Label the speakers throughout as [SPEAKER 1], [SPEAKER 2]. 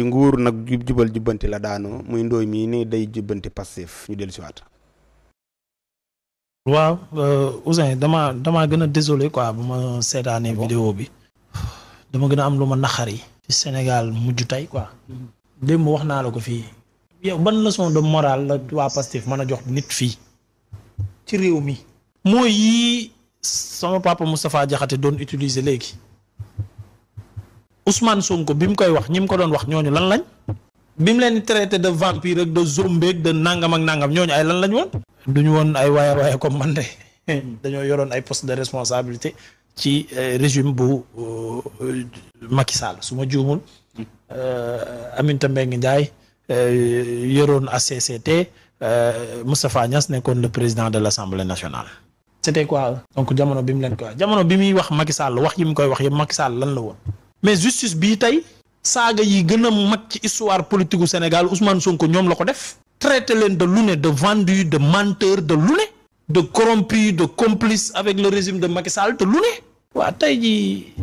[SPEAKER 1] ci nguur nag jubal jubbanti la daanoo muy ndooy mii ni day jubbanti Pastef ñu dellu si waat.
[SPEAKER 2] waaw Ouzin damaa gën a désolé quoi bu ma seetaanee vidéo bi dama gën a am lu ma naxari ci Sénégal mujj tey quoi démb wax naa la ko fii yow ban leçon de morale la waa Pastef mën a jox nit fii ci réew mi mooy yii sama papa Moustapha Diakhaté doon utiliser léegi Ousmane Sonko bi mu koy wax ñi mu ko doon wax ñooñu lan lañ bi mu leen di traité de vampire ak de zombie ak de nangam ak nangam ñooñu ay lan lañ woon duñu woon ay waaye comme man de dañoo yoroon ay poste de responsabilité ci régime bu Macky Sall su ma juumul Aminata Mbengue Ndiaye yoroon ACCT Moustapha Niasse nekkoon le président de l'Assemblée nationale. C'était quoi donc jamono bi mu leen koy wax jamono bi muy wax Macky Sall wax yi mu koy wax yëpp Macky Sall lan la woon mais justice bii tey saaga yi gën a mag ci histoire politique gu Sénégal Ousmane Sonko ñoom la ko def. traité leen de lu ne de vendu de menteur de lu ne de corrompu de complice avec le régime de Macky Sall te lu ne waa tey jii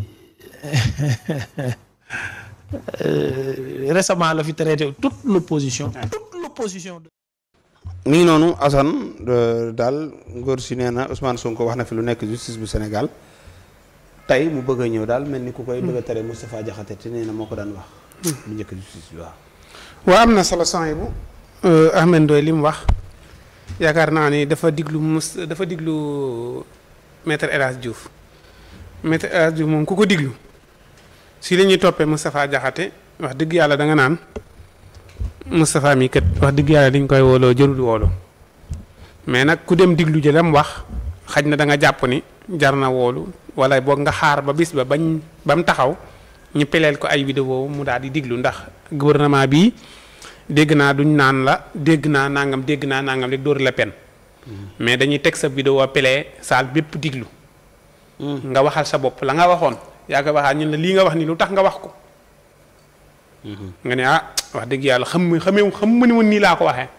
[SPEAKER 2] récemment la fi traité toute l'opposition
[SPEAKER 1] mi ngi noonu Assane daal ngóor si nee na Ousmane Sonko wax na fi lu nekk justice bu Sénégal tey mu bëgg a ñëw daal mel ni ku koy bëgg a tere Moustapha Diakhaté te nee na moo ko daan wax lu njëkk justice bi
[SPEAKER 3] waaw am na solo son bu Ahmed Ndoye li mu wax yaakaar naa ni dafa diglu maître El Hadj Diouf maître El Hadj Diouf moom ku ko diglu si la ñuy toppee Moustapha Diakhaté wax dëgg yàlla da nga naan Moustapha mi kat wax dëgg yàlla dañ koy wooloo jërul woolu mais nag ku dem diglu ji lam wax xaj na da nga jàpp ni jar na woolu wala boog nga xaar ba bis ba ba mu taxaw ñu peleel ko ay vidéo mu daal di diglu ndax gouvernement bi dégg naa duñ naan la dégg naa nangam rek dóor la pen mais dañuy teg sa vidéo pelee saal bépp diglu nga waxal sa bopp la nga waxoon yaa ko waxaat ñun la lii nga wax ni lu tax nga wax ko nga ne wax dëgg yàlla xam ma ni woon nii laa ko waxee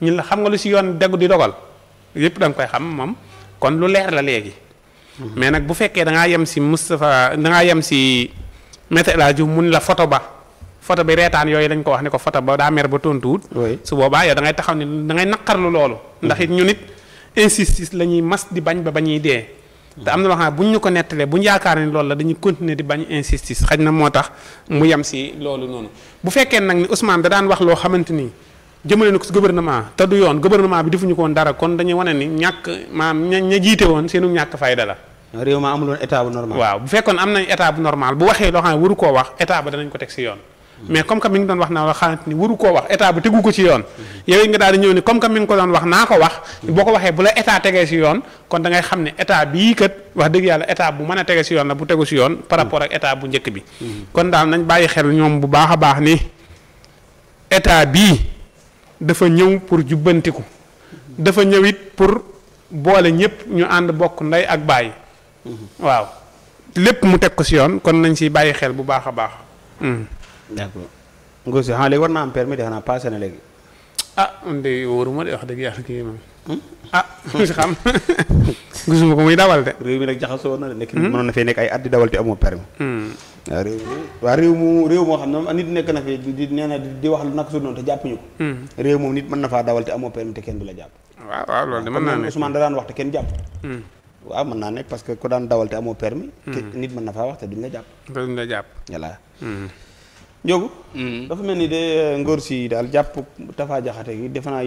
[SPEAKER 3] ñun la xam nga lu si yoon deggu di dogal yépp da nga koy xam moom kon lu leer la léegi mais nag bu fekkee da ngaa yem si Moustapha da ngaa yem si Maître El Hadji Diouf mun la photo bi reetaan yooyu dañ ko wax ne ko photo ba daa mer ba tontuwut su boobaa yow da ngay taxaw ni da ngay naqarlu loolu ndax it ñu nit insistis la ñuy mas di bañ ba bañuy dee te am na loo xam ne buñ ñu ko nettalee buñ yaakaar ni loolu la dañuy continuer di bañ insistis xaj na moo tax mu yem si loolu noonu bu fekkee nag ni Ousmane da daan wax loo xamante ni jëmale na ko si gouvernement te du yoon gouvernement bi defuñu ko woon dara kon dañuy wane ni ñàkk maam ña jiite woon seenu ñàkk fayda la
[SPEAKER 1] réew ma amul woon état bu normal
[SPEAKER 3] waaw bu fekkoon am nañ état bu normal bu waxee loo xam ne waru koo wax état ba danañ ko teg si yoon mais comme que mi ngi doon wax naa la xamante ni waru koo wax état ba tegu ko ci yoon yow nga daal di ñëw ni comme que mi ngi ko doon wax naa ko wax boo ko waxee bu la état tegee si yoon kon da ngay xam ne état bii kat wax dëgg yàlla état bu mën a tege si yoon la bu tegu si yoon par rapport ak état bu njëkk bi kon daal nañ bàyyi xel ñoom bu baax a baax ni état bii dafa ñëw pour jubbantiku dafa ñëw it pour boole ñëpp ñu ànd bokk ndey ak baay waaw lépp mu teg ko si yoon kon nañ si bàyyi xel bu baax a baax
[SPEAKER 1] d'accord ngóor si xanaa léegi war naa am permis de xanaa passé na léegi
[SPEAKER 3] man de wóoruma de wax dëgg yàlla kii moom si xam gisuma ko muy dawal de
[SPEAKER 1] réew mi nag jaxasoo na de nekk mënoon na fee nekk ay at di dawal te amoo permis waaw réew moo xam ne nit nekk na fi di nee na di wax lu naka su noonu te jàppuñu ko réew moom nit mën na faa dawal te amoo permis te kenn du la jàpp
[SPEAKER 3] waaw loolu de mën naa nekk
[SPEAKER 1] Ousmane da daan wax te kenn jàpp waaw mën naa nekk parce que ku daan dawal te amoo permis nit mën na faa wax te duñ la jàpp voilà Ndiogou dafa mel ni de ngóor si daal jàpp Moustapha Diakhaté gi defe naa